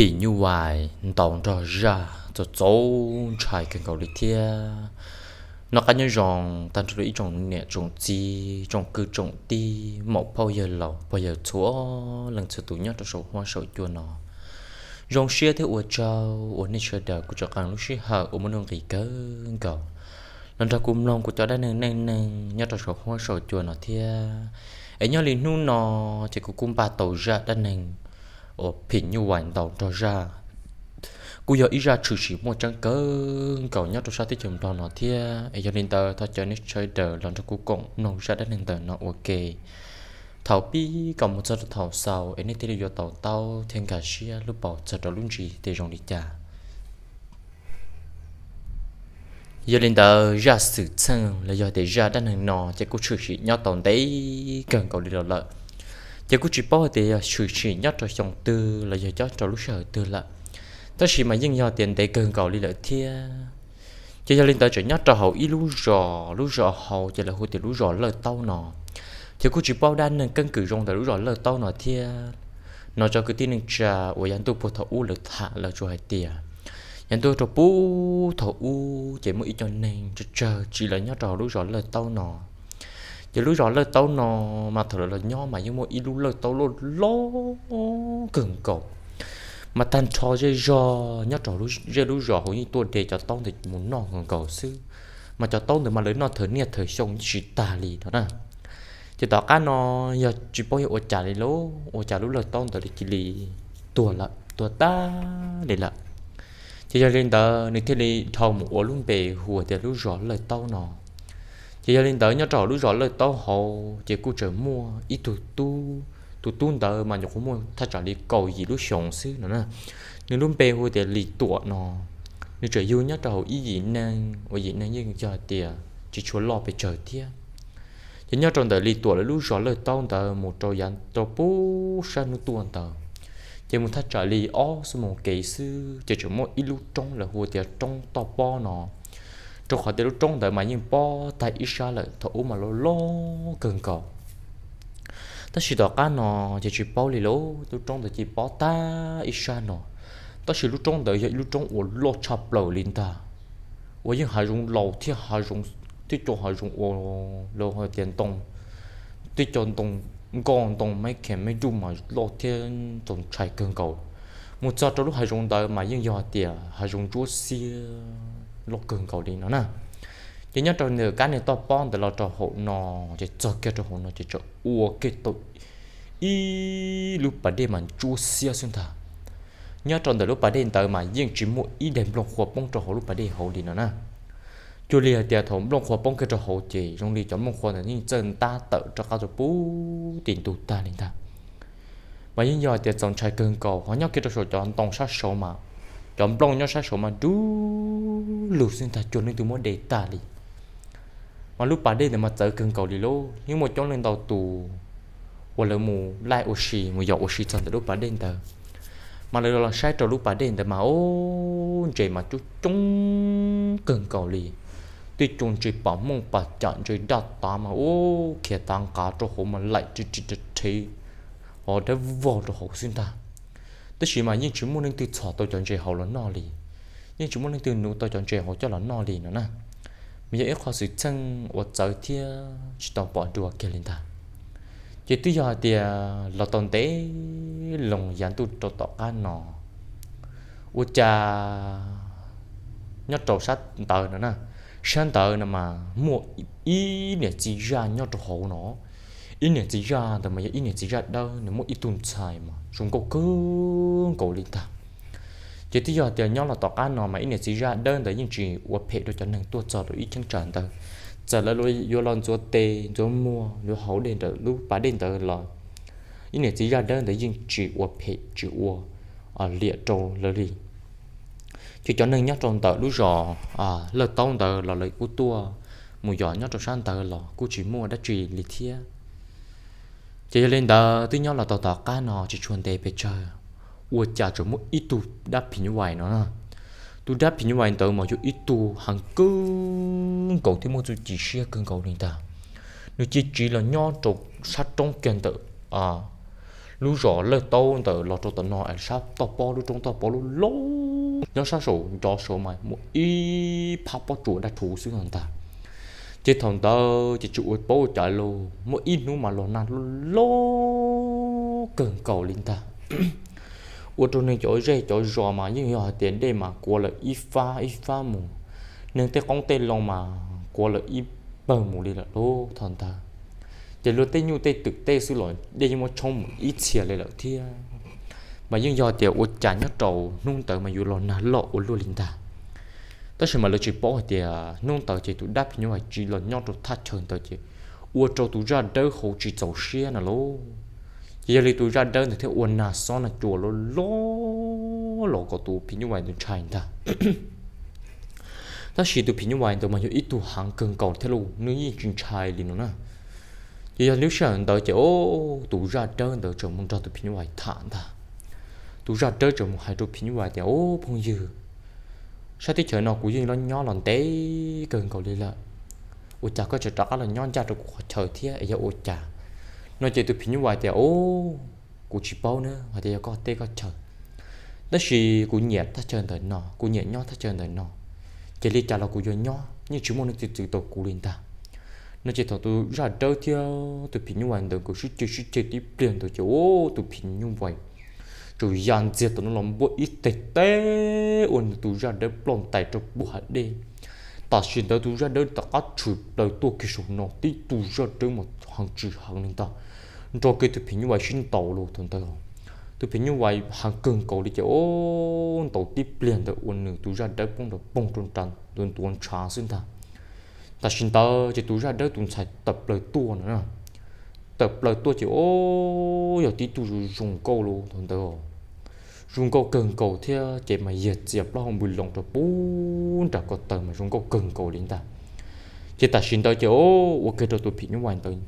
Phim nyuj vais ntaus nrog zaj txaus txaus ntshai kawg nkaus li thiab. Noj qab nyob zoo tag nrho rau ib tsoom niam tsoom txiv, tsoom kwv tsoom tij, muam phauj yawg laus pog yawg txhua leej txhua tus nyob rau saum huab saum cua no. Zoo siab thiab ua tsaug uas nej sawv daws kuj tseem qee lub sij hawm uas muaj nuj nqis kawg nkaus los nrog kuv mloog kuv cov dab neeg neej neeg nyob rau saum huab saum cua no thiab. Es nyob li hnub no ces kuv kuj npaj tau zaj dab neeg uas phim nyuj vais ntaus nrog zaj, kuj yog ib zaj tshwm sim muaj tseeb kawg nkaus nyob rau sab teb chaws Nplog no thiab. Es yog li ntawd thov caw nej sawv daws los nrog kuv koom mloog zaj dab neeg ntawm no ua ke. Thaum pib kom mus txog rau thaum xaus es nej thiaj li yuav tau taub thiab nkag siab lub paus txog rau lub ntsis tias zoo li cas. Yog li ntawd zaj xwm txheej los yog tias zaj dab neeg no ces kuj tshwm sim nyob tau ntev kawg nkaus li los lawm. Ces kuj tsis paub hais tias yog tshwm sim nyob rau xyoo twg los yog nyob rau lub sij hawm twg lawm, tab sis mas yeej yog tias ntev kawg nkaus li lawm thiab. Ces yog li ntawd tseem nyob rau hauv ib lub zos, lub zos hauv ces lawv hu tias lub zos Lawj Taub no. Ces kuj tsis paub dab neeg keeb kwm zoo ntawm lub zos Lawj Taub no thiab. No cov kwv tij neej tsa uas yav ntuj puag thaum ub lawv tham lawv tsuas hais tias yav ntuj rau puag thaum ub ces muaj ib co neeg tsawg tsawg tsiv los nyob rau hauv lub zos Lawj Taub no. Ces lub zos Lawj Taub no mas thaum lawv los nyob mas yeej muaj ib lub lawj taub loj loj kawg nkaus, mas tag nrho zej zog nyob rau hauv zej lub zos hauv yeej tuaj de cov taub ntawd mus noj kawg nkaus xwb. Mas cov taub ntawd mas lawv noj thawm niaj thawm xyoo tsis tag li no na. Ces tom qab no yog tsis paub yog ua cas li lauj, ua cas lub lawj taub ntawd li cia li tuag lawm, tuag tag li lawm. Ces yog li ntawd nws thiaj li dhau mus ua lub npe hu tias lub zos Lawj Taub no. Ces yog li ntawd nyob rau hauv lub zos Lawj Taub hauv ces kuj tseem muaj ib tug tub, tus tub ntawd mas nyuam qhuav muaj thaj tsam li kaum yim lub xyoos xwb no na. Nws lub npe hu tias Lis Tuam no. Nws tseem yug nyob rau hauv ib yim neeg uas yim neeg yeej yog tias tsis tshua loj pes tsawg thiab. Ces nyob rau ntawm Lis Tuam lawv lub zos Lawj Taub ntawd mus rau yav rau puag sab hnub tuaj ntawd, ces mus thaj tsam li ob xuab moos kev xwb ces tseem muaj ib lub roob lawv hu tias roob Toj Pob no. Rau qhov tias lub roob ntawd mas yeej pob tag ib sab lawm, thaum ub mas loj loj kawg nkaus. Tab sis tom qab no ces tsis paub li lauj, lub roob ntawd cia li pob tag ib sab no. Tab sis lub roob ntawd yog ib lub roob uas loj tshaj plaws li ntag, uas yeej hav zoov laus thiab hav zoov, tib co hav zoov uas lawv hais tias ntoo, tib co ntoo nkoj ntoo maiv khees maiv duj mas loj thiab txaus ntshai kawg nkaus. Mus txog rau lub hav zoov ntawd mas yeej yog hais tias hav zoov ntsuab xiab loj kawg nkaus li no na. Ces nyob rau ntawm kab niag toj pob ntawd los rau hauv no, ces txog kiag rau hauv no ces tseem ua kiag tau ib lub pas dej mas ntsuab xiab xwb ntag. Nyob rau ntawm lub pas dej ntawd mas yeej tsis muaj ib daim nplooj qhuav poob rau hauv lub pas dej hauv li no na. Cuag li hais tias thaum nplooj qhuav poob kiag rau hauv ces zoo li cov nplooj qhuav ntawd yeej txawj ntab tawm rov qab rau puag tim ntug tag li ntag. Mas yeej yog hais tias txaus ntshai kawg nkaus, ho nyob kiag rau saum cov ntoo sab saud mas cov nplooj nyob sab saud mas dub lug xwb ntag, cuag leej twg muab de tag li. Mas lub pas dej ntawd mas txawv kawg nkaus li lauj, yeej muaj coob leej ntau tus uas lawv mus laij ua si mus yos ua si txog ntawm lub pas dej ntawd. Mas lawv los saib rau lub pas dej ntawd mas ub, ntses mas coob coob kawg nkaus li. Twb coob ntses pom mooj pom cam, ntses daj tav mas ub, khiav tav nqav rau hauv mas laim ri ri rhe, ho dawb vog rau hauv xwb ntag. Tab sis mas yeej tsis muaj leej twg txhom tau cov ntses hauv los noj li, yeej tsis muaj leej twg nuv tau cov ntses hauv coj los noj li no na. Mas yog ib qho xwm txheej uas txawv thiab tsis tau pom dua kiag li ntag. Ces twb yog hais tias los tau ntev loo yav ntuj rau tom qab no, ua cas nyob rau sab ntawd no na, sab ntawd no mas muaj ib niam txiv zaj nyob rau hauv no. Ib niam txiv zaj ntawd mas yog ib niam txiv zaj dawb, nws muaj ib tug ntxhais mas zoo nkauj kawg nkaus li ntag. Ces twb yog tias nyob los tom qab no mas ib niam txiv zaj dawb ntawd yeej tsis ua phem rau cov neeg tuaj txog rau ib cheeb tsam ntawd. Txawm lawv yuav los ntxuav tes ntxuav muag yuav haus dej ntawm lub pas dej ntawd los ib niam txiv zaj dawb ntawd yeej tsis ua phem tsis ua liam rau lawv li. Ces cov neeg nyob rau ntawm lub zos Lawj Taub ntawd los lawv kuj tuaj mus yos nyob rau sab ntawd los kuj tsis muaj dab tsi li thiab. Ces yog li ntawd twb nyob los tau tom qab no tsis tshua ntev pes tsawg, ua cas tseem muaj ib tug dab phim nyuj vais no na. Tus dab phim nyuj vais ntawd mas yog ib tug heev kawg nkaus thiab muaj txuj ci siab kawg nkaus li ntag. Nws cia li tsiv los nyob rau sab roob kiag ntawm lub zos Lawj Taub ntawm los rau tom no es sab toj pob lub roob toj pob lub loj nyob sab saum ncov saud mas muaj ib phab pob tsuas dab rhuv xwb no ntag. Ces thaum ntawd ces tsis ua paub ua cas li, muaj ib hnub mas los nag loj loj kawg nkaus li ntag. Ua rau neeg cov zej cov zos mas yeej yog hais tias dej mas kuav lawm ib fab ib fab mus, neeg tej qoob tej loo mas kuav lawm ib pawg mus li lawm lauj thaum ntawd. Ces luag tej nyuj tej twm tej xwb los dej yeej muab tshoob mus ib txhia li lawm thiab. Mas yeej yog tias ua cas nyob rau hnub ntawd mas yuav los nag loj ua luaj li ntag. Tab sis mas lawv tsis paub hais tias hnub ntawd ces tus dab phim nyuj vais tsis los nyob rau thaj chaw ntawd ces ua rau tus zaj dawb hauv tsis txaus siab no lauj. Ces yog li tus zaj dawb ntawd thiaj ua nag xob nag cua loj loj los kom tus phim nyuj vais ntawd ntshai ntag. Tab sis tus phim nyuj vais ntawd mas yog ib tug heev kawg nkaus thiab lauj, nws yeej tsis ntshai li no na. Ces yog lub sij hawm ntawd ces o, tus zaj dawb ntawd txawm mus nrog tus phim nyuj vais tham ntag. Tus zaj dawb txawm mus hais rau phim nyuj vais tias, Ub phooj ywg, sab teb chaws no kuv yeej los nyob los ntev kawg nkaus li lawm, ua cas koj tseem rov qab los nyob ncaj rau kuv qhov chaw thiab es yog ua cas? No ces tus phim nyuj vais tias, Ub, kuv tsis paub na hais tias yog koj teb koj chaw, tab sis kuv nyiam thaj chaw ntawm no, kuv nyiam nyob thaj chaw ntawm no, ces li cas los kuv yuav nyob, yeej tsis muaj neeg txwv txwv tau kuv li ntag. No ces thaum tus zaj dawb thiab tus phim nyuj vais ntawd nkawd sib ceg sib ceg tib pliag ntawd ces ub tus phim nyuj vais tsuas ya ntxiag tom no los npuaj ib teg teb ua nws tus zaj dawb ploj ntais rau puag hav dej. Tam sim ntawd tus zaj dawb rov qab tshwm plaws tuaj kiag saum no, tib tug zaj dawb mas heev tsis heev li ntag, nrog kiag tus phim nyuj vais sib ntaus los thaum ntawd. Tus phim nyuj vais heev kawg nkaus li ces ub ntaus tib pliag ntawd ua nws tus zaj dawb poob nrov poog rau nram ntuav ntshav xwb ntag. Tam sim ntawd ces tus zaj dawb tus ntxhais tawm plaws tuaj no, tawm plaws tuaj ces ub yog tib tug zoo nkauj los thaum ntawd, zoo nkauj kawg nkaus thiab ces mas yag txias plaub hau npws loo rau puag nram ko taw mas zoo nkauj kawg nkaus li ntag. Ces tam sim ntawd ces ub ua kiag rau tus phim nyuj vais ntawd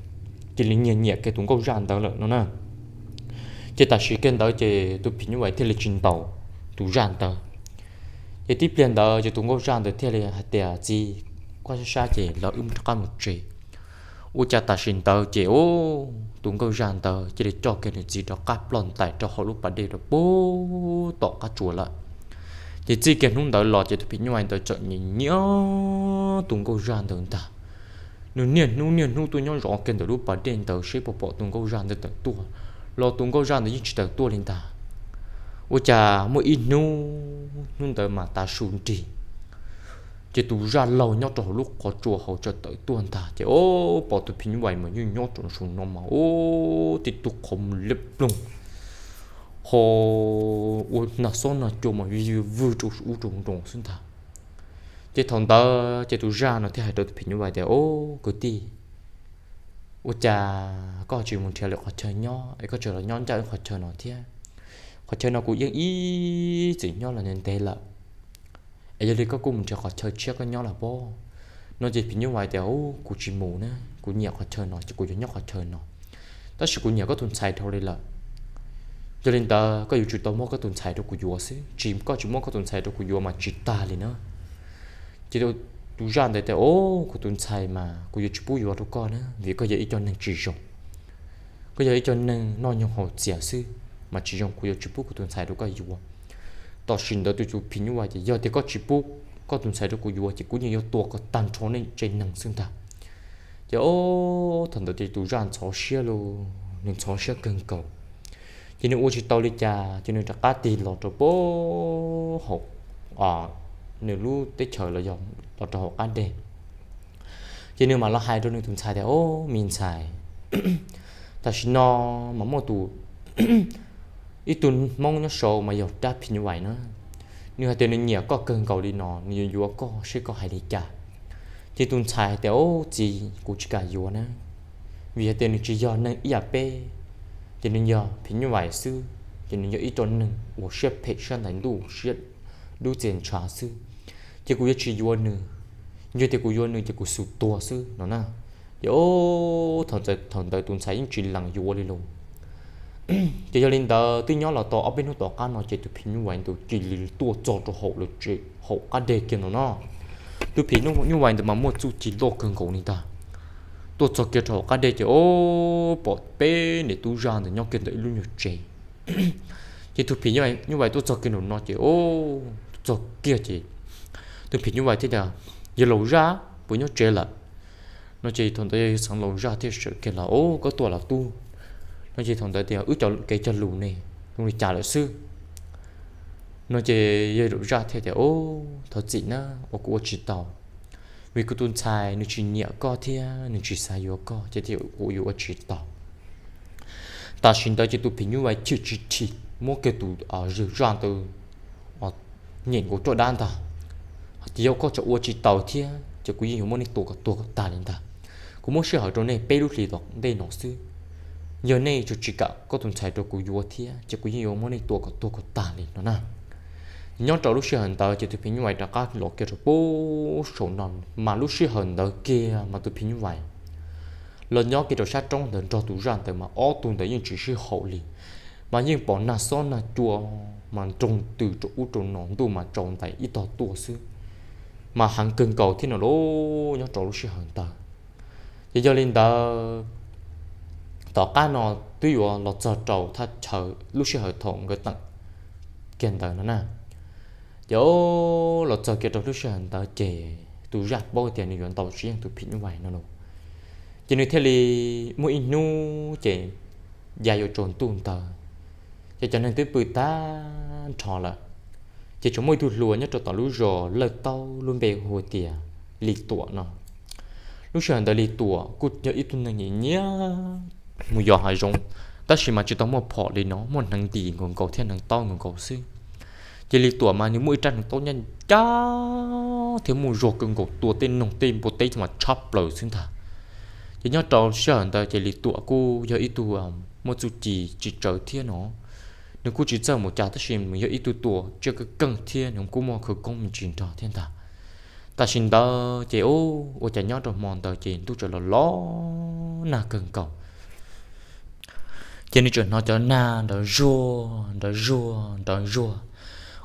cia li nyiam nyiam kiag tus nkauj zaj ntawd lawm no na. Ces tam sim kiag ntawd ces tus phim nyuj vais thiaj li tsis ntaus tus zaj ntawd. Ces tib pliag ntawd ces tus nkauj zaj ntawd thiaj li hais tias, Txiv, koj sab sab ces los wb rov qab mus tsev. Ua cas tam sim ntawd ces ub tus nkauj zaj ntawd cia li coj kiag nws txiv rov qab ploj ntais rau hauv lub pas dej rau puag tom qab tsuas lawm. Ces txij kiag hnub ntawd los ces tus phim nyuj vais ntawd txawm nyiam nyiam tus nkauj zaj ntawd ntag. Nws niaj hnub niaj hnub tuaj nyob zov kiag ntawm lub pas dej ntawd seb puas pom tus nkauj zaj ntawd tawm tuaj, los tus nkauj zaj ntawd yeej tsis tawm tuaj li ntag. Ua cas muaj ib hnub, hnub ntawd mas tav su nrig, ces tus zaj laug nyob rau hauv lub qhov tsua hauv txawm tawm tuaj ntag ces ub pom tus phim nyuj vais mas yeej nyob rau saum no mas ub tib tug qhov muag liab ploog, ho ua nag xob nag cua mas vij vwg rau ub rau nroos xwb ntag. Ces thaum ntawd ces tus zaj no thiaj hais rau tus phim nyuj vais tias, Ub kwv tij, ua cas koj tsis mus nrhiav lwm qhov chaw nyob es koj tseem los nyob ncaj wb qhov chaw no thiab? Qhov chaw no kuv yeej ib txwm nyob los ntev lawm, es yog li koj kuj mus nrhiav qhov chaw tshiab koj nyob los pob. No ces phim nyuj vais tias, Ub kuv tsis mus na, kuv nyiam qhov chaw no ces kuv yuav nyob qhov chaw no, tab sis kuv nyiam koj tus ntxhais dhau li lawm. Yog li ntawd koj yuav tsum tau muab koj tus ntxhais rau kuv yuav xwb, tsis koj tsis muab koj tus ntxhais rau kuv yuav mas tsis tag li na. Ces tus zaj ntawd tias, Ub kuv tus ntxhais mas kuv yuav tsis pub yuav rau koj na vim koj yog ib co neeg tsis zoo. Koj yog ib co neeg noj nyoog haus txias xwb, mas tsis zoo kuv yuav tsis pub kuv tus ntxhais rau koj yuav. Tam sim ntawd tus phim nyuj vais tias, Yog tias koj tsis pub koj tus ntxhais rau kuv yuav ces kuv yeej yuav tua koj tag nrho nej tsev neeg xwb ntag. Ces ub thaum ntawd ces tus zaj ntxhov siab los, nws ntxhov siab kawg nkaus. Ces nws ua tsis tau li cas ces nws rov qab tig los rau puag hauv nws lub teb chaws los yog los rau hauv qab deg. Ces nws mam los hais rau nws tus ntxhais tias, Ub me ntxhais, tam sim no mas muaj tus, ib tug hmoob nyob saud mas yog dab phim nyuj vais na, nws hais tias nws nyiam koj kawg nkaus li no, nws yuav yuav koj seb koj hais li cas. Ces tus ntxhais hais tias, Ub txiv, kuv tsis kam yuav na, vim hais tias nws tsis yog neeg ib yam peb, ces nws yog phim nyuj vais xwb, ces nws yog ib co neeg uas siab phem siab ntais ntuj siab dub txias ntshav xwb, ces kuv yuav tsis yuav nws. Yog tias kuv yuav nws ces kuv xum tuag xwb no na. Ces thaum ntawd tus ntxhais yeej tsis lees yuav li los. Ces yog li ntawd twb nyob los tau ob peb hnub tom qab no ces tus phim nyuj vais ntawd cia li tuaj txog rau hauv lawv tsev hauv qab deg kiag no no. Tus phim nyuj vais ntawd mas muaj txuj ci loj kawg nkaus li ntag. tuaj txog kiag rau hauv qab dej ces ob pom peb niam tub zaj ntawd nyob kiag ntawm ib lub nyuag tsev. Ces tus phim nyuj vais tuaj txog kiag nraum no ces ob txog kiag ces tus phim nyuj vais thiaj tias, Yawg laus zaj, puas nyob tsev lawm? No ces thaum ntawd yawg xeev laus zaj thiaj sawv kiag los, Ob, koj tuaj los tub. No ces thaum ntawd tias, Wb cov kev cog lus ne, zoo li cas lawm xwb? No ces yawg laus zaj thiaj tias, Ob, thov txim na, uas kuv ua tsis tau, vim kuv tus ntxhais nws tsis nyiam koj thiab nws tsis xav yuav koj ces thiaj kuv yuav ua tsis tau. Tam sim ntawd ces tus phim nyuj vais chim tsis thim muab kiag tus zaj ntawd nyem nkaus roj dab ntag. Hais tias, Yog koj tseem ua tsis tau thiab ces kuv yeej yuav muab nej tua kom tuag kom tag li ntag. Kuv muab sij hawm rau nej peb lub hlis tom ntej no xwb. Yog nej tseem tsis kam koj tus ntxhais rau kuv yuav thiab ces kuv yeej yuav muab nej tua kom tuag kom tag li no na. Nyob rau lub sij hawm ntawd ces tus phim nyuj vais rov qab los kiag rau pub saum no, mas lub sij hawm ntawd kiag mas tus phim nyuj vais los nyob kiag rau sab roob ntawd nrog tus zaj ntawd mas ob tug ntawd yeej tsis sib haum li, mas yeej pom nag xob nag cua mas nroo tws rau ub rau no, ntuj mas tsaus ntais ib tog tuaj xwb, mas heev kawg nkaus thiab no lauj. Nyob rau lub sij hawm ntawd ces yog li ntawd, tom qab no twb yuav los txog rau thaj chaw lub sij hawm thaum nkawd teem kiag ntawd no na. Ces los txog kiag rau lub sij hawm ntawd ces tus zaj paub tias nws yuav ntaus tsis yeej tus phim nyuj vais no los, ces nws thiaj li muaj ib hnub ces ya yuav tsaus ntuj ntawd, ces cov neeg twb pw tag nrho lawm, ces tseem muaj ib tug hluas nyob rau tom lub zos Lawj Taub lub npe hu tias Lis Tuam no. Lub sij hawm ntawd Lis Tuam kuj yog ib tug neeg nyiam nyiam mus yos hav zoov, tab sis mas tsis tau muaj phom li no, muaj hneev ntim nkaus nkaus thiab hneev taub nkaus nkaus xwb. Ces Lis Tuam mas nws muaj ib rab hneev taub ncaj ncaj thiab muaj zog kawg nkaus, tua tej noog tej npua teb mas tshab plaws xwb ntag. Ces nyob rau sij hawm ntawd ces Lis Tuam kuj yog ib tug muaj txuj ci tsis tsawg thiab no, nws kuj tsis txawj mus cas tab sis nws yog ib tug tua tsiaj keej keej thiab nws kuj muaj khawv koob me ntsis nrog thiab ntag. Tam sim ntawd ces ua cas nyob rau hmo ntawd ces ntuj txawm los los nag kawg nkaus. Ces nws tseem hnov cov nag nrov zuag nrov zuag nrov zuag,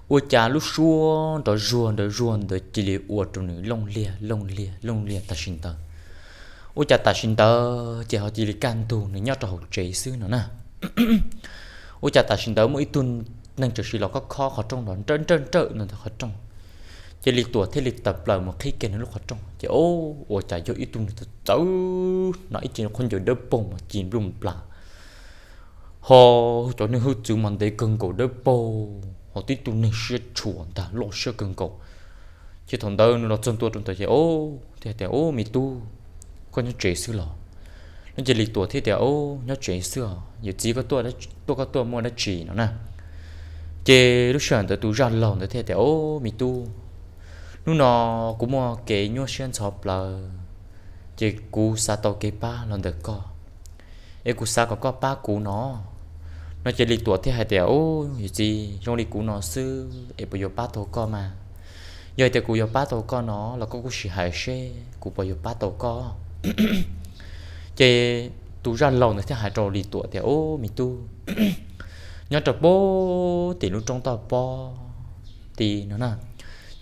ua cas lub suab nrov zuag nrov zuag ntawd cia li ua rau nws looj liag looj liag looj liag tam sim ntawd. Ua cas tam sim ntawd ces ho cia li kaj ntug nws nyob rau hauv tsev xwb no na. Ua cas tam sim ntawd muaj ib tug neeg txawm sim los khob khob qhov rooj los nrawj nrawj nrawj no ntawm qhov rooj. Ces Lis Tuam thiaj li tawm plaws mus qhib kiag nws lub qhov rooj ces ua cas yog ib tug neeg txawv txawv no ib ce qhov ncaws dawb paug mas ci npluj nplas, ho cov neeg hwj txwv mas ntev kawg nkaus dawb paug, ho tib tug neeg siab tshua ntag loj siab kawg nkaus. Ces thaum ntawd nws los txog ntua rau ntawd ces thiaj tias, Ub, me tub, koj nyob tsev xwb los? No ces Lis Tuam thiaj tias, Ub, nyob tsev xwb os, yawm txiv koj tuaj, tuaj koj tuaj muaj dab tsi no na? Ces lub sij hawm ntawd tus zaj laug ntawd thiaj tias, Ub, me tub, hnub no kuv muaj kev nyuaj siab ntxhov plaws, ces kuv xav tau kev pab los ntawm koj, es kuv xav kom koj pab kuv no. No ces Lis Tuam thiaj hais tias, Ub, yawm txiv, zoo li kuv no xwb es puas yuav pab tau koj mas? Yog hais tias kuv yuav pab tau koj no los koj kuj sim hais seb kuv puas yuav pab tau koj. Ces tus zaj laug ntawd thiaj hais rau Lis Tuam tias, Ub, me tub, nyob rau pem tim lub roob toj pob tid no na,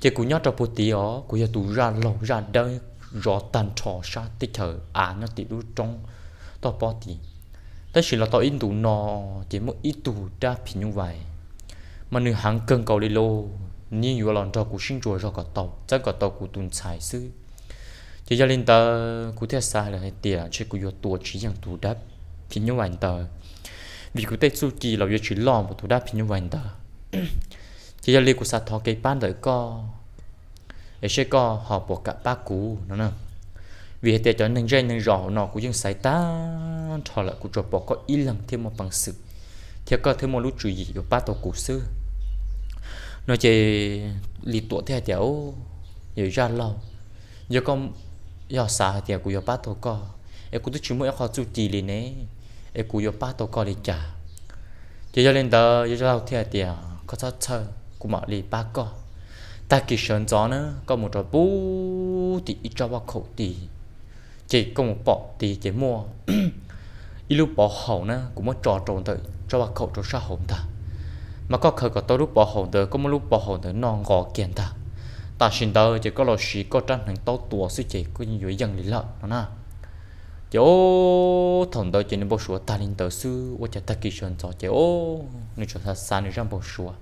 ces kuv nyob rau pem tid os, kuv yog tus zaj laug zaj dawb zov tag nrho sab teb chaws av nyob tim lub roob toj pob tid. Tab sis los tau ib ntus no ces muaj ib tug dab phim nyuj vais, mas nws heev kawg nkaus li lauj, nws yeej yuav los nrog kuv sib ntsuas zog kom tau, txeeb kom tau kuv tus ntxhais xwb. Ces yog li ntawd kuv thiaj xav lawm hais tias ntshe kuv yuav tua tsis yeej tus dab phim nyuj vais ntawd, vim kuv tej txuj ci los yuav tsis loj npaum tus dab phim nyuj vais ntawd. Ces yog li kuv xav thov kev pab ntawm koj, es seb koj ho puas kam pab kuv no na. Vim hais tias cov neeg zej neeg zos hauv no kuv yeej xaiv tag nrho lawm, kuv tsuas pom koj ib leeg thiaj muaj peev xwm, thiab koj thiaj muaj lub tswv yim yuav pab tau kuv xwb. No ces Lis Tuam thiaj hais tias, Yawm zaj laug, yog koj, yog xav hais tias kuv yuav pab tau koj, es kuv twb tsis muaj ib qho txuj ci li ne, es kuv yuav pab tau koj li cas? Ces yog li ntawd yawm zaj laug thiaj hais tias, Koj txhob txhawj, kuv mam li pab koj. Tag kis sawv ntxov na koj mus rau pem tim ib tsob vaj khaum tid, ces koj mus pom tid ces muaj ib lub pov haum na, kuv muab tso rau ntawm tsob vaj khaum rau sab hauv ntag. Mas koj khaws kom tau lub pov haum ntawd, koj muab lub pov haum ntawd noj nqos kiag ntag, tam sim ntawd ces koj los siv koj rab hneev taub tua xwb ces koj yeej yuav yeej li lawm no na. Ces ob thaum ntawd ces nws npau suav tag li ntawd xwb, ua cas tag kis sawv ntxov ces ob nws tseem xav xav nws zaj npau suav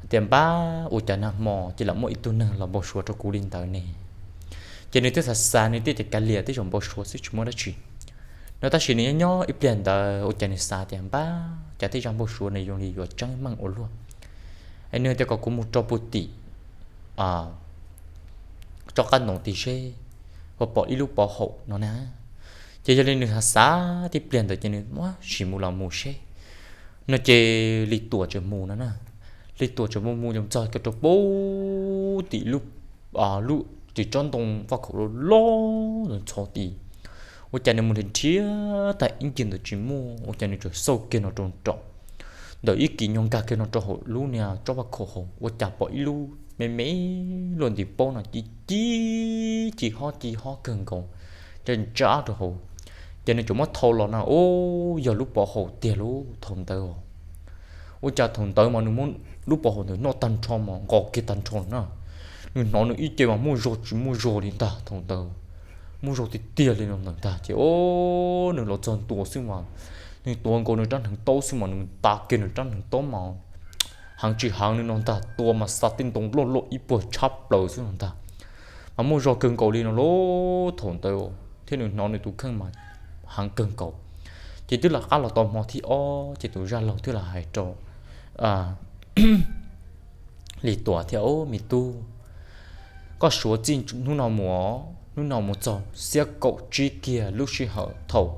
tias npab ua cas nag hmo ces lam muaj ib tug neeg los npau suav rau kuv li ntawd ne. Ces nws twb xav xav nws thiaj tias kav liam tej zaum npau suav xwb tsis muaj dab tsi no, tab sis nws nyob nyob ib pliag ntawd ua cas nws xav tias npab cas tej zaj npau suav nws zoo li yuav tseeb meej ua luaj. Es nws tias kom kuv mus rau puag tim tsob qab ntoo tim seb puas pom ib lub pov haum no na. Ces yog li nws xav xav tib pliag ntawd ces nws muab sim mus los mus seb no ces Lis Tuam tseem mus no na. Lis Tuam tseem mus mus txog kiag rau puag tim lub, lub tim tsob ntoo vaj khaum loj loj ntxhov tid. Ua cas nws mus nrhiav nrhiav tag ib ncig ntawd tsis muaj, ua cas nws tseem xauj kiag no rau nraum ntawm ib kis nyuag nkag kiag no rau hauv lub niag tsob vaj khaum hauv ua cas pom ib lub me me luaj ntiv paub no ci ci ci hob ci hob kawg nkaus, ntsa ntsa rau hauv. Ces nws tseem muab thau los na, ub, yog lub pov haum tiag lub thaum ntawd. Ua cas thaum ntawd mas nws muab lub pov haum ntawd noj tag nrho mas nqos kiag tag nrho na. Nws hnov nws ib ce mas muaj zog tsis muaj zog li ntag thaum ntawd, muaj zog tiag tiag li no ntag. Ces ob nws los txog ntua xwb mas nws tuav nkaus nws rab hneev taub xwb mas nws nta kiag nws rab hneev taub mas heev tsis heev li no ntag, tua mas xa tej ntoo loj loj ib puag tshab plaws xwb no ntag. Mas muaj zog kawg nkaus li no lub thaum ntawd thiab nws hnov nws tus kheej mas heev kawg nkaus. Ces twb los qab los tau hmo thib ob ces tus zaj laug thiaj los hais rau Lis Tuam thiab, Ob, me tub, koj suav txij hnub no mus, hnub no mus txog xiab kaum tsib kiag lub sij hawm thaum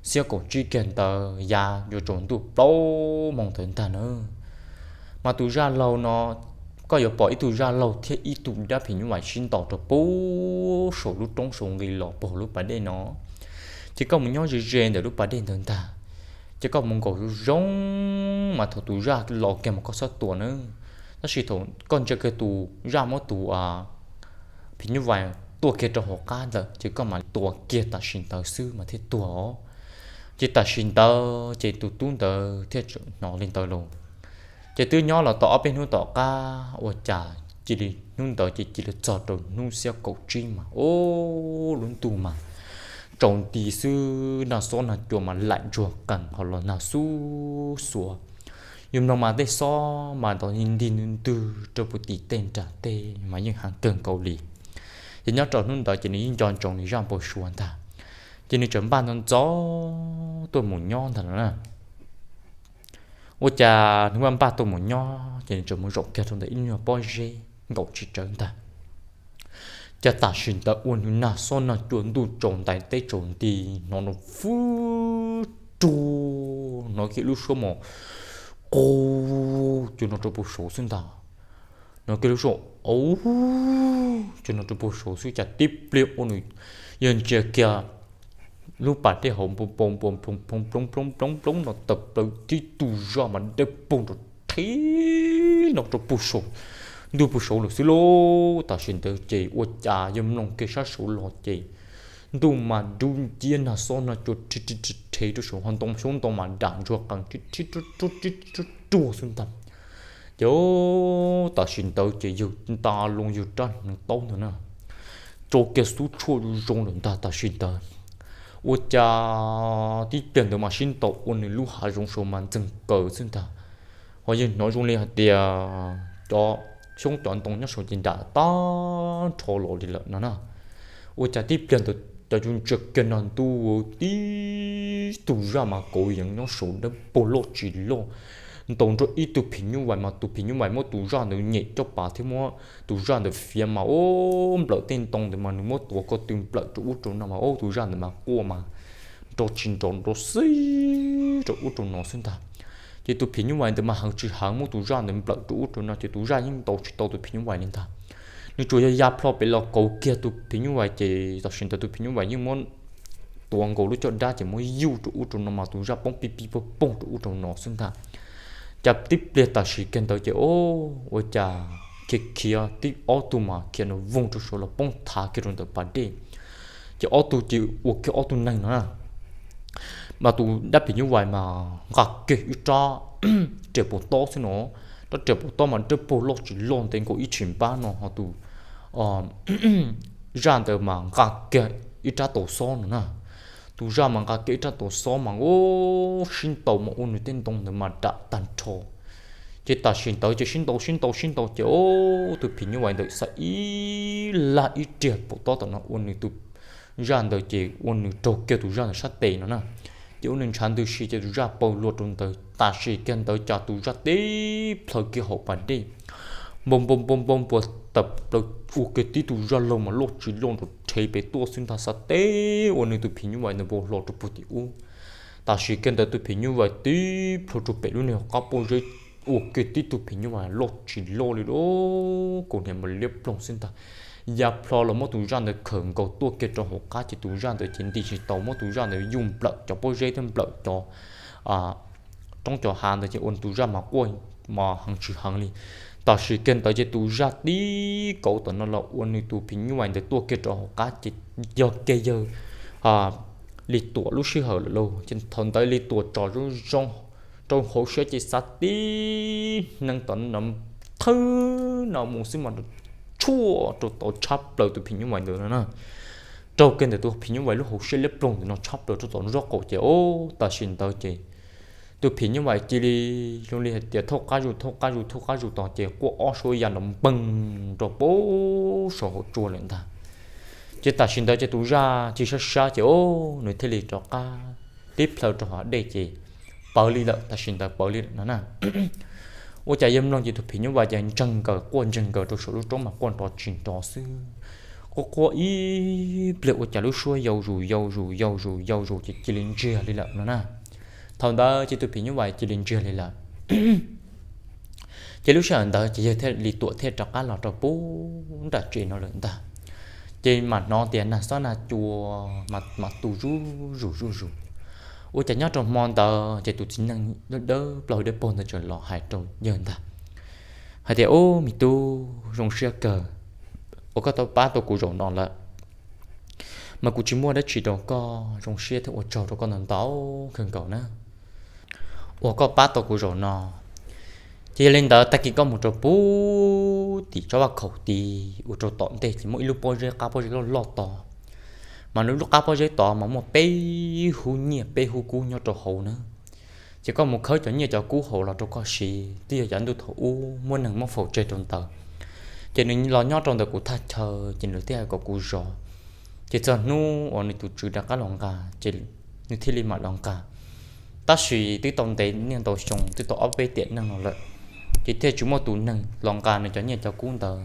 xiab kaum tsib kiag ntawd yav yuav tsaus ntuj plaub moos ntawd ntag na. Mas tus zaj laug no, koj yuav pom ib tug zaj laug thiab ib tug dab phim nyuj vais sib ntaus rau puag saum lub roob saum nqis los puag lub pas dej no. Ces koj mus nyob ze ze ntawm lub pas dej ntawd ntag, ces koj mus nkaum zoo zoo mas thaum tus zaj los kiag mas koj txhob tua na. Tab sis thaum koj ntsia kiag tus zaj muab tus phim nyuj vais tuaj kiag rau hauv qab ntawd ces koj mam li tua kiag tam sim ntawd xwb mas thiaj tuag os. Ces tam sim ntawd ces tus tub ntawd thiaj hnov li ntawd los. Ces twb nyob los tau ob peb hnub tom qab ua cas cia li hnub ntawd ces cia li txog rau hnub xiab kaum tsib mas, ub, lub ntuj mas tsaus nti xwb, nag xob nag cua mas laim ntsuag qees ho los nag xub xuav. Yus mloog mas tej xob mas nto nti ntwg ntwg rau puag tim tej nram tej mas yeej heev kawg nkaus li. Ces nyob rau hnub ntawd ces nws yeej nco ntsoov nws zaj npau suav ntag, ces nws tseem npaj ntxov ntxov tuaj mus nyob ntag no na. Ua cas nws npaj npaj tuaj mus nyob ces nws tseem mus zaum kiag rau ntawm ib nyuag pob zeb nkaum tsis tsawg ntag. Cas tam sim ntawd ua nws nag xob nag cua ntuj tsaus ntais teb tsaus nti, hnov nrov fwb ruag, hnov kiag lub suab mos qus cuag no rau puag saud xwb ntag. Hnov kiag lub suab auv cuag no rau puag saud xwb, cas tib pliag ua nws yog ntsia kiag lub pas dej hauv npua poo npua poo ploog ploog ploog ploog no tawm plaws tib tug zaj mas dawb paug nrov rhe no rau puag saud, ntuj puag saud lawm xwb lauj. Tam sim ntawd ces ua cas yog mloog kiag sab saud los ces ntuj mas dub nciab, nag xob nag cua rhe rhe rau saud, ho ntoo xyoob ntoo mas dam ntsuag qees rib rib ruag xwb ntag. Ces tam sim ntawd ces yawg nta loo yawg rab hneev taub ntawd na, tso kiag xub tshuaj zoo lawm ntag. Tam sim ntawd ua cas tib pliag ntawd mas sib ntaus ua nws lub hav zoov saud mas ntxeeg kaws xwb ntag. Ho yawg hnov zoo li hais tias cov xyoob cov ntoo nyob saud ces nram tag nrho los li lawm no na. Ua cas tib pliag ntawd cov yus ntsia kiag no ntuj, tib tug zaj mas kauv yeev nyob saud dawb paug loj tsis loj, ntaus nrog ib tug phim nyuj vais mas tus phim nyuj vais muab tus zaj ntawd nyem caj pas thiab muab tus zaj ntawd fiav mas ub nplawm tej ntoo ntawd mas nws muab tuav ko tw nplawm rau ub rau no mas ub tus zaj ntawd mas quaj mas nrov tsis nrov nrov xwb rau ub rau no xwb ntag. Ces tus phim nyuj vais ntawd mas heev tsis heev muab tus zaj ntawd nplawm rau ub rau no ces tus zaj yeej ntaus tsis tau tus phim nyuj vais li ntag. Nws tsuas yog ya plho pem los kauv kiag tus phim nyuj vais ces tam sim ntawd tus phim nyuj vais yeej muab tuav nkaus lub caj dab ces muab yuj rau ub rau no mas tus zaj poob pib pib poog poog rau ub rau no xwb ntag. Cas tib pliag tam sim kiag ntawd ces ub ua cas khiav khiav tib ob tug mas khiav nws voog rau saud los poob thav kiag rau ntawm pas dej. Ces ob tug ces ua kiag ob tug neeg no na, mas tus dab phim nyuj vais mas nqa kiag ib rab riam paus tob xwb no, rab riam paus tob mas dawb paug loj tsis loj ntev nkaus ib tshim npab no ho tus zaj ntawd mas nqa kiag ib rab taus xob no na. tus zaj mas nqa kiag ib rab tus xob mas ua sib ntaus mas ua nws tej ntoo ntawd mas ram tag nrho. Ces tam sim ntawd ces sib ntaus sib ntaus sib ntaus ces ua tus phim nyuj vais ntawd xa ib lag ib riag pum tob tom no ua nws tus zaj ntawd ces ua nws raug kiag tus zaj ntawd sab tes no na. Ces ua nws ntshav ntws si ces tus zaj paws luag rau ntawd tam sim kiag ntawd cas tus zaj tib plhaw kiag hauv pas dej, npau npau npau npau npua tawm plaws ua kiag tib tug zaj laug mas loj tsis loj nrov rhe pem tuaj xwb ntag, xa teb ua nws tus phim nyuj vais ntawd npau hlo rau puag tim ub. Tam sim kiag ntawd tus phim nyuj vais tib plhaw rau pem lub niag qab pob zeb, ua kiag tib tug phim nyuj vais loj tsis loj li lawm, kaus hniav mas liab ploog xwb ntag. Ya plho los muab tus zaj ntawd khawm nkaus tuaj kiag rau hauv qab ces tus zaj ntawd ces nti tsis tau, muab tus zaj ntawd yuj nplawm cov pob zeb thiab nplawm cov roob cov hav ntawd ces ua tus zaj mas quaj mas heev tsis heev li. Tam sim kiag ntawd ces tus zaj tib kauv tom no los ua nws tus phim nyuj vais ntawd tuaj kiag rau hauv qab ces yog kiag yawg Lis Tuam lub sij hawm lawm lauj. Ces thaum ntawd Lis Tuam tsom zoo zoo rau hauv siab ces xav tib neeg tom no thawb no mus xwb mas tshuaj rau tod tshab plaws tus phim nyuj vais ntawd no na. Raug kiag ntawm tus phim nyuj vais lub hauv siab liab ploog ntawm no tshab plaws rau tom zaub qaum ces ub tam sim ntawd ces tus phim nyuj vais cia li zoo li hais tias thauj qab zus thauj qab zus thauj qab zus tod ces quaj ob suab ya nrov npeeg rau pem saum hauv tsua lawm ntag. Ces tam sim ntawd ces tus zaj cia sab sab ces ub nws thiaj li rov qab tib plhaw rau hauv dej ces pawv li lawm, tam sim ntawd pawv li lawm no na. Ua cas yawg mloog ces tus phim nyuj vais ces ntseeg nkaws quaj ntseeg nkaws rau saum lub roob mas quaj nrov tsis nrov xwb. Quaj quaj ib pliag ua cas lub suab yau zus yau zus yau zus yau zus ces cia li ntsiag li lawm no na. Thaum ntawd ces tus phim nyuj vais cia li ntsiag li lawm. Ces lub sij hawm ntawd ces yawg thiaj Lis Tuam thiaj rov qab los rau pem nram tsev no lawm ntag. Ces mam hnov tias nag xob nag cua mas tu zuj zus zuj zus. Ua cas nyob rau hmo ntawd ces tus txiv neej dawb plaug dawb paug ntawd tseem los hais rau yawg ntag, hais tias ub me tub, zoo siab kawg uas koj tau pab tau kuv zaum no lawm, mas kuv tsis muaj dab tsi rau koj, zoo siab thiab ua tsaug rau koj ntau ntau kawg nkaus na uas koj pab tau kuv zaum no. Ces yog li ntawd tag kis koj mus rau pem tim tsob vaj khaum tid ua rau tom ntej ces muaj ib lub pob zeb qab pob zeb loj loj tod, mas lub qab pob zeb tod mas muaj peb hub nyiaj peb hub kub nyob rau hauv na. Ces koj mus khawb cov nyiaj cov kub hauv los rau koj siv, twb yog yav ntuj thaum ub muaj neeg muab faus tseg rau ntawd. Ces nws los nyob rau ntawm kuv thaj chaw ces nws thiaj hais kom kuv zov. Ces txog hnub uas nws tus tswv rov qab los nqa ces nws thiaj li mam los nqa. Tab sis twb tau ntev niaj ntau xyoo, twb tau ob peb tiam neej no lawm, ces thiaj tsis muaj tus neeg los nqa nws cov nyiaj cov kub ntawd.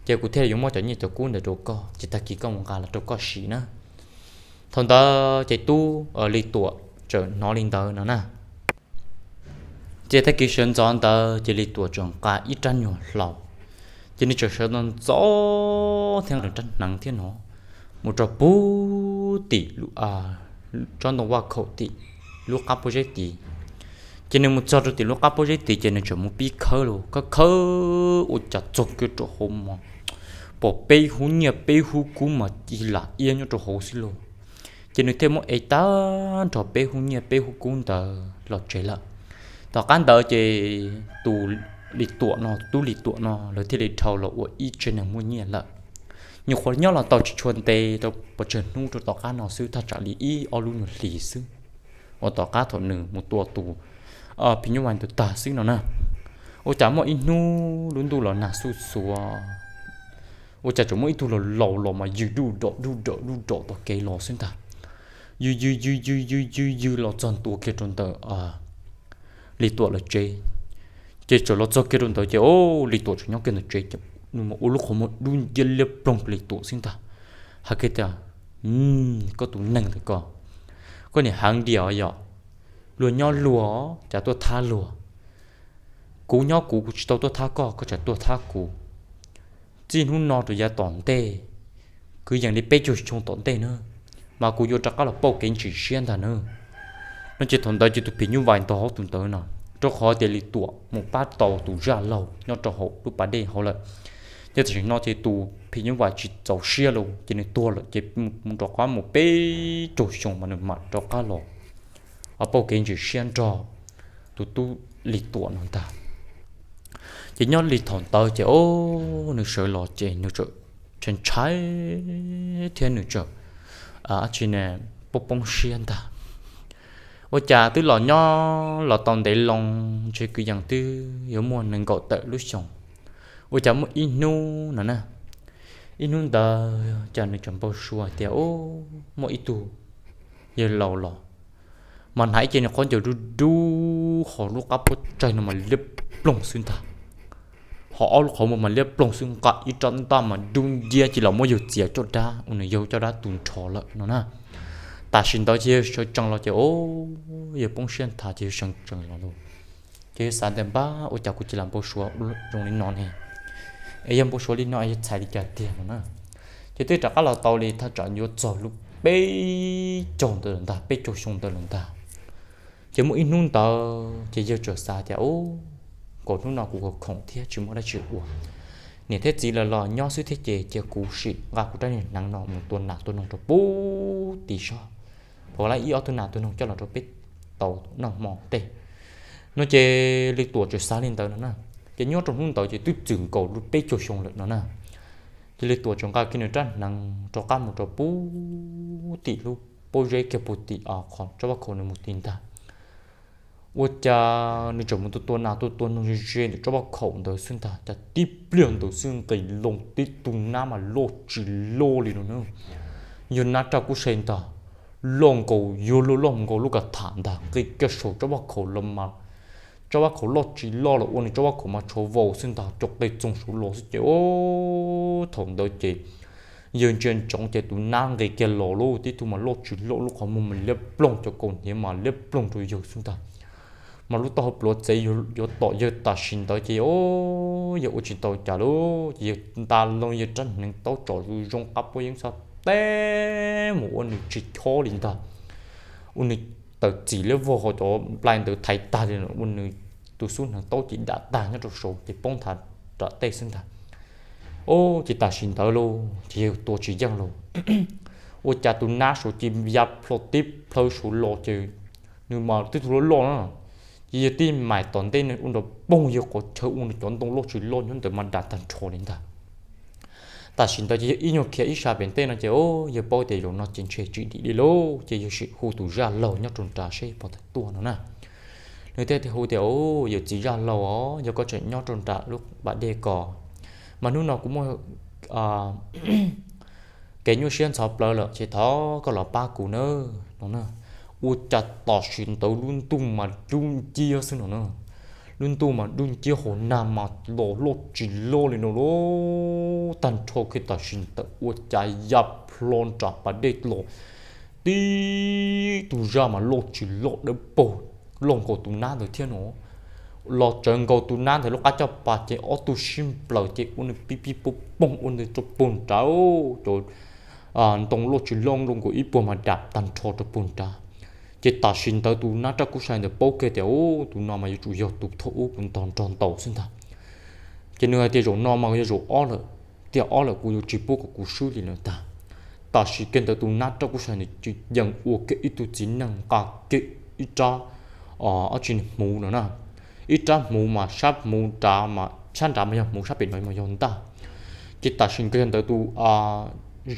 Ces kuv thiaj yuav muab cov nyiaj cov kub ntawd rau koj, ces tag kis koj mus nqa los rau koj siv na. Thaum ntawd ces tub Lis Tuam txawm hnov li ntawd no na. Ces tag kis sawv ntxov ntawd ces Lis Tuam txawm nqa ib rab nyuag hlau, ces nws txawm sawv ntxov ntxov thiab nws rab hneev thiab no mus rau pem tim tsob ntoo vaj khaum tim lub qab pob zeb tid. Ces nws mus txog rau tim lub qab pob zeb tid ces nws txawm mus pib khawb los khawb khawb ua cas txog kiag rau hauv mas pom peb hub nyiaj peb hub kub mas ci lam iab nyob rau hauv xwb lauj. Ces nws thiaj muab ev tag nrho peb hub nyiaj peb hub kub ntawd los tsev lawm. Tom qab ntawd ces tus Lis Tuam no, tub Lis Tuam no lawv thiaj li dhau los ua ib tsev neeg muaj nyiaj lawm. Nyuam qhuav nyob los tau tsis tshua ntev rau pes tsawg hnub rau tom qab no xwb, thaj tsam li ib ob lub nyuag hlis xwb, uas tom qab thaum nws mus tua tus phim nyuj vais ntawd tag xwb no na. Ua cas muaj ib hnub lub ntuj los nag xuj xuav, ua cas tseem muaj ib tug laus laus los mas yws duj dom duj dom duj dom tom kev los xwb ntag. Yws yws yws yws yws yws yws los txog ntua kiag rau ntawm Lis Tuam lawv tsev. Ces txawm los txog kiag rau ntawd ces o, Lis Tuam tseem nyob kiag ntawm tsev ces nws mas ua lub qhov muag dub nciab liab ploog Lis Tuam xwb ntag. Hais kiag tias, koj tus neeg ntawm koj, koj niam heev diam yom, luag nyob luag cas tuaj thab luag, kuv nyob kuv, kuv tsis tau tuaj thab koj, koj tseem tuaj thab kuv. Txij hnub no rau yav tom ntej, kwv yees li peb caug xyoo tom ntej na, mas kuv yuav rov qab los pauj kev ntsim siab ntag na. No ces thaum ntawd ces tus phim nyuj vais ntog hauv tus ntawd no, rau qhov tias Lis Tuam mus pab tau tus zaj laug nyob rau hauv lub pas dej hauv lawm. Ces tam sim no ces tus phim nyuj vais tsis txaus siab lawm ces nws tuag lawm ces mus rov qab mus peb caug xyoo mas nws mam rov qab los pauj kev ntsim siab nrog tus tub Lis Tuam no ntag. Ces nyob li thaum ntawd ces o, nws sawv los ces nws txawm ntshai ntshai thiab nws txawm, a, dab tsi ne, poob poob siab ntag. Ua cas twb los nyob los tau ntev loo, ntshe kwv yees twb yuav muaj nees nkaum tawm lub xyoos. Ua cas muaj ib hnub no na, ib hnub ntawd cas nws tseem npau suav tias, u, muaj ib tug yawg laus los, mas hnav ib ce nws qhov ncauj dub dub, ho lub qab puab tsaig no mas liab ploog xwb ntag. Ho ob lub qhov muag mas liab ploog xwb, nqa ib rab ntaj mas dub nciab, cia li los muab yawg txiav caj dab, ua nws yawg caj dab tu nrho lawm no na. Tam sim ntawd ces yawg sawv tsees los ces, o, yawg poob siab nthav ces yawg sawv tsees los lauj. Ces yawg xav tias, npab, ua cas kuv cia li npau suav zoo li no ne? Es yawg npau suav li no yawg txhais li cas tiag no na. Ces twb rov qab los tau li thaj tsam yuav txog lub peb caug ntawd lawm ntag, peb caug xyoo ntawd lawm ntag. Ces muaj ib hnub ntawd ces yawg txawm xav tias, u, nkaus hnub no kuv khoom thiab tsis muaj dab tsi ua, niam thiab txiv lawv los nyob xwb thiab ces cia kuv sim nqa kuv rab niag hneev no mus tua nas tua noog rau pub tim sab, pom lawv ib ob tug nas tua noog coj los rau peb tau noj hmo tej no. Ces Lis Tuam txawm xav li ntawd no na. Ces nyob rau hnub ntawd ces twb txwm nkaus lub peb caug xyoo lawm no na. Ces Lis Tuam txawm nqa kiag nws rab hneev rov qab mus rau pub tim lub pob zeb kiag puag tim qhov tsob vaj khaum nws mus tid ntag. Ua cas nws tseem mus tua tua nas tua tua noog ze ze ntawm tsob vaj khaum ntawd xwb ntag, cas tib pliag ntawd xwb nqis loo tib tug nab mas loj tsis loj li no na. Yog nab raj kub sai ntag, loj nkaus yuav luag loj nkaus lub kav tham ntag, nqis kiag saum tsob vaj khaum los mas tsob vaj khaum loj tsis loj los ua nws tsob vaj khaum mas tshuav vau xwb ntag, cov qe txoog saud los xwb ces, o, thaum ntawd ces yawg ntsia ntsoov ces tus nab nqis kiag los lauj, tib tug mas loj tsis loj, lub qhov muag mas liab ploog, cov kaus hniav mas liab ploog rau yawg xwb ntag. Mas lub taub hau pluav txev yuav tom yawg tam sim ntawd ces, o, yawg ua tsis tau cas lauj, ces yawg nta loo yawg rab hneev taub tsom zoo zoo qab puab yeeb xav teb mus ua nws tsis chob li ntag. Ua nws tawm txim liab vog, ho cov nplai ntawd thaiv tag li, ua nws tus xub hneev taub ces dam tag nyob rau saud ces poob nthav ram tej xwb ntag. O, ces tam sim ntawd lauj ces yawg tua tsis yeej lauj. Ua cas tus nab saud ces ya plho tib plhaw saud los ces nws mas tib tug loj loj na, ces yawg tib mais tom ntej nws ua nrov poog yawg qhov chaw, ua nws cov ntoo loj tsis loj nyob ntawd mas dam tag nrho li ntag. Tam sim ntawd ces yawg ib nyuag khiav ib sab pem tej no ces, o, yawg paub tias zaum no ces ntshe tsis dim li lauj, ces yawg sim hu tus zaj laug nyob rau nram seb puas tau tuaj no na. Nws thiaj hu tias, o, yawm txiv zaj laug os, yog koj tseem nyob rau nram lub pas dej ko, mas hnub no kuv muaj kev nyuaj siab ntxhov plawv lawm ces thov koj los pab kuv nawb no na. Ua cas tam sim ntawd lub ntuj mas dub nciab xwb no na. Lub ntuj mas dub nciab, hauv nag mas los loj tsis loj li no lauj. Tag nrho kiag tam sim ntawd ua cas ya plho nram pas dej los tib tug zaj mas loj tsis loj dawb paug, loj nkaus tus nab ntawd thiab no. Los tsawv nkaus tus nab ntawd lub qab caj pas ces ob tug sib nplawm ces ua nws pib pib poog poog ua nws rau puag nrad, cov ntoo loj tsis loj nkaus ib puag mas dam tag nrho rau puag nrad. Ces tam sim ntawd tus nab raj kub sai ntawd paub kiag tias, u, tus no mas yuav tsum yog tus thaum ub kuv ntog nrog ntaus xwb ntag. Ces nws hais tias zaum no mas yog zaum ob lawm, tiam ob lawm kuv yuav tsis pub kom kuv swb li lawm ntag. Tam sim kiag ntawd tus nab raj kub sai ntawd yees ua kiag ib tug txiv neej nqa kiag ib rab, ob tsi hmuv no na, ib rab hmuv mas sab hmuv nrad, sab nrad mas yog hmuv, sab pem no mas yog ntaj. Ces tam sim kiag ntawd tus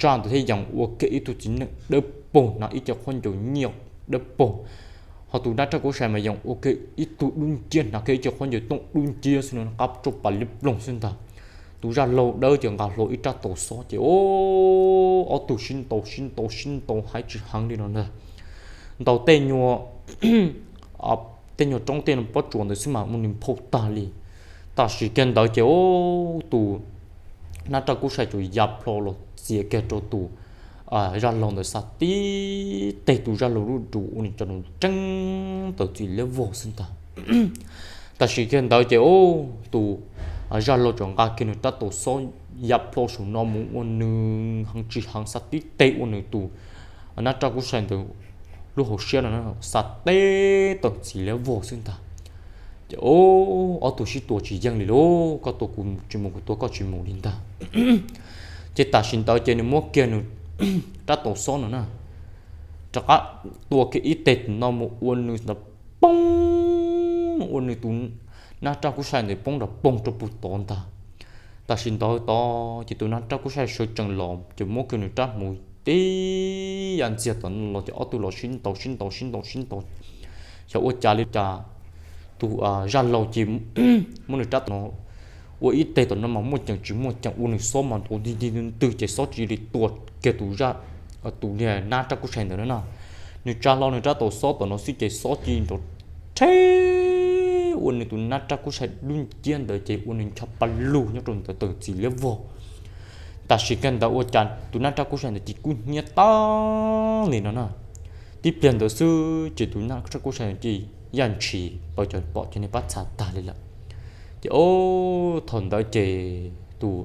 zaj ntawd thiaj yees ua kiag ib tug txiv neej dawb paug hnav ib ce khaub ncaws nyiaj dawb paug, ho tus nab raj kub sai mas yees ua kiag ib tug dub nciab hnav kiag ib ce khaub ncaws tooj dub nciab xwb no, qab tsauj pas liab ploog xwb ntag. Tus zaj laug dawb ces nqa hlo ib rab taus xob ces, o, ob tug sib ntaus sib ntaus sib ntaus heev tsis heev li no ntag. Ntaus tej nyuag, tej nyuag roob tej no pob tsuas ntawd xwb mas muaj nws nphau tag li. Tam sim kiag ntawd ces, o, tus nab raj kub sai tsuas ya plho los txiav kiag rau tus zaj laug ntawd xa tib teg, tus zaj laug lub dum ua nws cov nus tseeb tawm txim liab vog xwb ntag. Tam sim kiag ntawd ces, o, tus zaj laug tsuas nqa kiag nws rab taus xob ya plho saum no mus ua nws heev tsis heev xa tib teg ua nws tus nab raj kub sai ntawd lub hauv siab no xa teb tawm txim liab vog xwb ntag. Ces, o, ob tug sib tua tsis yeej li lauj, koj tua kuv tsis mus, kuv tua koj tsis mus li ntag. Ces tam sim ntawd ces nws muab kiag nws rab taus xob no na, rov qab tua kiag ib teg tim no mus ua nws ntawd poob, ua nws tus nab raj kub sai ntawd poob nrov poog rau puag tod ntag. Tam sim ntawd tod ces tus nab raj kub sai sawv tsees los ces muab kiag nws rab hmuv tib yam ntxiag tom no los ces ob tug los sib ntaus sib ntaus sib ntaus sib ntaus. Xyov ua cas li cas tus zaj laus ces muab nws rab tom no ua ib teg tom no mas muaj ceem tsis muaj ceem ua nws xob mas ntaus ntig ntig ntwg ces xob cia li tua kiag tus zaj, tus niag nab raj kub sai ntawd no na. Nws tsa hlo nws rab taus xob tom no xwb ces xob cia li nrov rhe ua nws tus nab raj kub sai dub nciab ntawd ces ua nws ncho pa lug nyob rau ntawd tawm txim liab vog. Tam sim kawg ntawd ua cas tus nab raj kub sai ntawd cia li kub hnyiab tag li no na. Tib pliag ntawd xwb ces tus nab raj kub sai ntawd cia li yaj ntshis pom cov pom cov niag pab txha tag li lawm. Ces thaum ntawd ces tus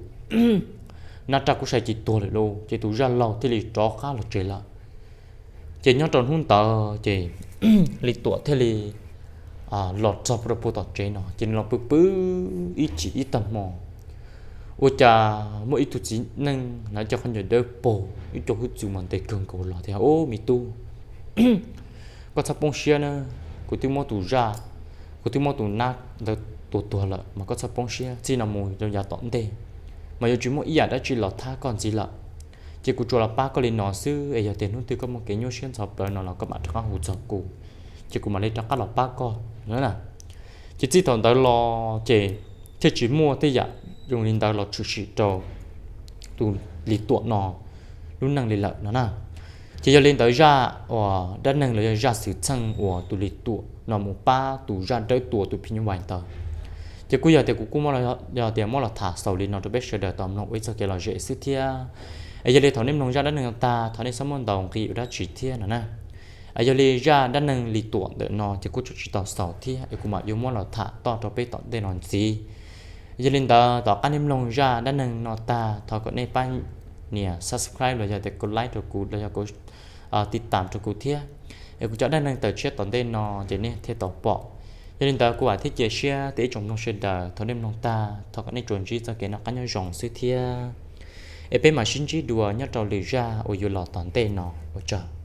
nab raj kub sai cia li tuag lawm lauj, ces tus zaj laug thiaj li rov qab los tsev lawm. Ces nyob rau hnub ntawd ces Lis Tuam thiaj li los txog rau puag tom tsev no ces nws los pw pw ib chim ib tag hmo, ua cas muaj ib tug txiv neej hnav cov qhov ncauj dawb paug ib co hwj txwv mas ntev kawg nkaus los tias, Ub, me tub, koj txhob poob siab na, kuv twb muab tus zaj, kuv twb muab tus nab ntawd tua tuag lawm mas koj txhob poob siab, txij no mus rau yav tom ntej mas yuav tsis muaj ib yam dab tsi los thab koj ntxiv lawm. Ces kuv tsuas los pab koj li no xwb es yog tias hnub twg koj muaj kev nyuaj siab ntxhov plawv no los koj mam rov qab hu txog kuv, ces kuv mam li rov qab los pab koj no na. Ces txij thaum ntawd los ces thiaj tsis muaj tej yam zoo li ntawd los tshwm sim rau tus Lis Tuam no lub neej li lawm no na. Ces yog li ntawd zaj uas dab neeg los yog zaj xwm txheej uas tus Lis Tuam no mus pab tus zaj dawb tua tus phim nyuj vais ntawd, ces kuj yog tias kuv kuj muab, yog tias muab los tham xaus li no rau peb sawv daws tau mloog ua ib txoj kev lom zem xwb thiab. Es yog li thaum nej mloog zaj dab neeg no tag thov nej txhob muab ntaus nqi ua dab tsi thiab no na. Es yog li zaj dab neeg Lis Tuam ntawm no ces kuj tseem tsis tau xaus thiab es kuv mam yuav muab los tham toj rau peb tom ntej no ntxiv. Yog li ntawd tom qab nej mloog zaj dab neeg no tag thov kom nej pab nias subscribe los yog tias kov like rau kuv los yog kov tiv tam rau kuv thiab, es kuv cov dab neeg tawm tshiab tom ntej no ces nej thiaj tau pom. Yog li ntawd kuv vam thiab cia siab tias ib tsoom mloog sawv daws thaum nej mloog tag thov kom nej tsuas ntsib txoj kev noj qab nyob zoo xwb thiab. Es peb mam sib ntsib dua nyob rau lwm zaj uas yuav los tom ntej no ua tsaug.